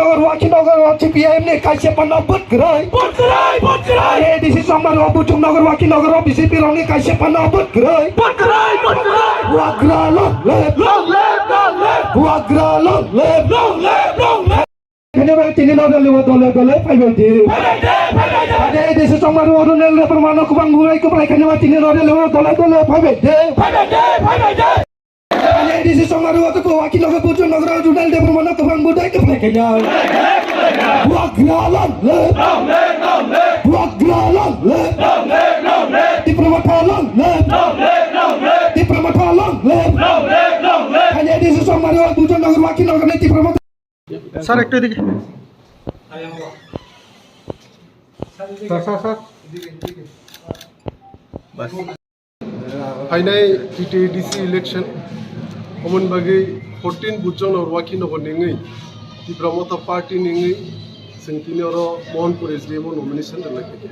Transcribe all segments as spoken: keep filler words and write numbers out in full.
Nagar Wakhi Nagar o C P I M ni kaisa panna bwt kwrwi. Bwt kwrwi, bwt kwrwi. A D C Chongmari o Buchung Nagar Wakhi Nagar o B J P rok ni kaisa panna bwt kwrwi. Bwt kwrwi, bwt kwrwi. Wagra long live. Long live, long live. Wagra long live. Long live, long live. Khaina bai tini no rally o dole dole phaibai di. Phaibai di, phaibai di. Ade A D C Chongmari o Runel Debbarma no kwbang bubai kwplai khaina bai tini no rally o dole dole phaibai di. Phaibai di, phaibai di. Ani A D C Chongmari o to Wakhi Nagar Buchung Nagar o Runel Debbarma no kwbang budai kwplai khaina. Wagra long live. Long live, long live. Wagra long live. Long live, long live. Tipra Motha long live. Long live, long live. Tipra Motha long live. Long live, long live. Ani A D C Chongmari o Buchung Nagar Wakhi Nagar ni Tipra Motha Sir, একটু এদিকে। Sir, sir, sir. Phainai T T A D C election, omoni bagwi fourteen Buchung Nagar Wakhi Nagar ningwi Tipra Motha Party ningwi chwng tini oro Mohanpur S D M o nomination rwlai khaikha.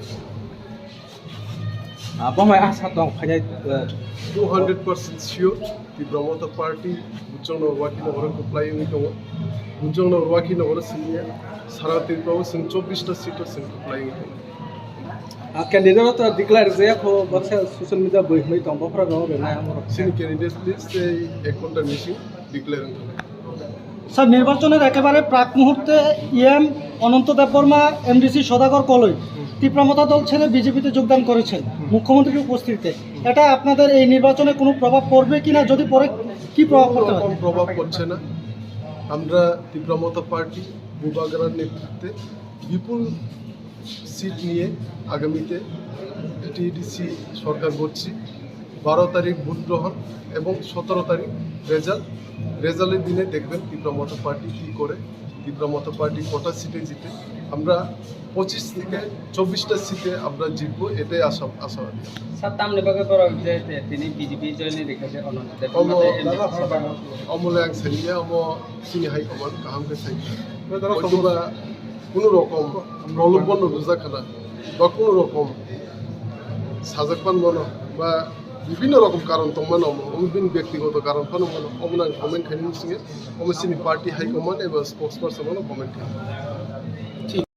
Ah, bo mai asa tong phainai, eh, Two hundred percent sure, Tipra Motha Party Buchung Nagar Wakhi Nagar o kwplai wngwi tongo. Buchung Nagar Wakhi Nagar o simi ya, sara Tripura o chwng chobbish ta seat o chwng kwplai wngwi tongo. Ah, candidate o to declare je kho, baksa social media boi hwnwi tong, bofra rok rwnai amorok. Chini candidate list tei ek ghonta ni simi declare wngkha. Sir, নির্বাচনের একেবারে প্রাক মুহূর্তে ইএম অনন্ত দেববর্মা, এমডিসি সদাগর কলই তিপ্রা মথা দল ছেড়ে বিজেপিতে যোগদান করেছেন মুখ্যমন্ত্রীর উপস্থিতিতে। এটা আপনাদের এই নির্বাচনে কোনো প্রভাব পড়বে কিনা, যদি পড়ে, কি প্রভাব কোনো পড়তে পারে? রকম প্রভাব পড়ছে না। আমরা তীব্র মথা পার্টি বুবাগ্রার নেতৃত্বে বিপুল সিট নিয়ে আগামীতে টিটিডিসি সরকার গড়ছি। বারো তারিখ ভোট গ্রহণ এবং সতেরো তারিখ রেজাল্ট। রেজাল্টের দিনে দেখবেন তীব্র মথা পার্টি কী করে। তীব্র মথা পার্টি কটা সিটে জিতে, আমরা পঁচিশ থেকে চব্বিশটা সিটে আমরা জিতবো, এটাই আশা, আশাবাদী। স্যার, তামনি বাগে বড় যে তে-, তিনি বিজেপি জয়েন রেখেছে অনন্ত দেব, অমল, মতে এমনি অমল, Amal ang saniya, omo chini hai komon kaham khe sai. Hwnkhe ba কোনো রকম প্রলোভন রোজা খানা বা কোনো রকম সাজাক পান মনো বা বিভিন্ন রকম কারণ তো মনো, অমুক দিন ব্যক্তিগত কারণ পান মনো, অমন আমি কমেন্ট খাই নিয়ে, অমন চিনি পার্টি হাই কমান্ড এবং স্পোর্টস পার্সন মনো কমেন্ট খাই।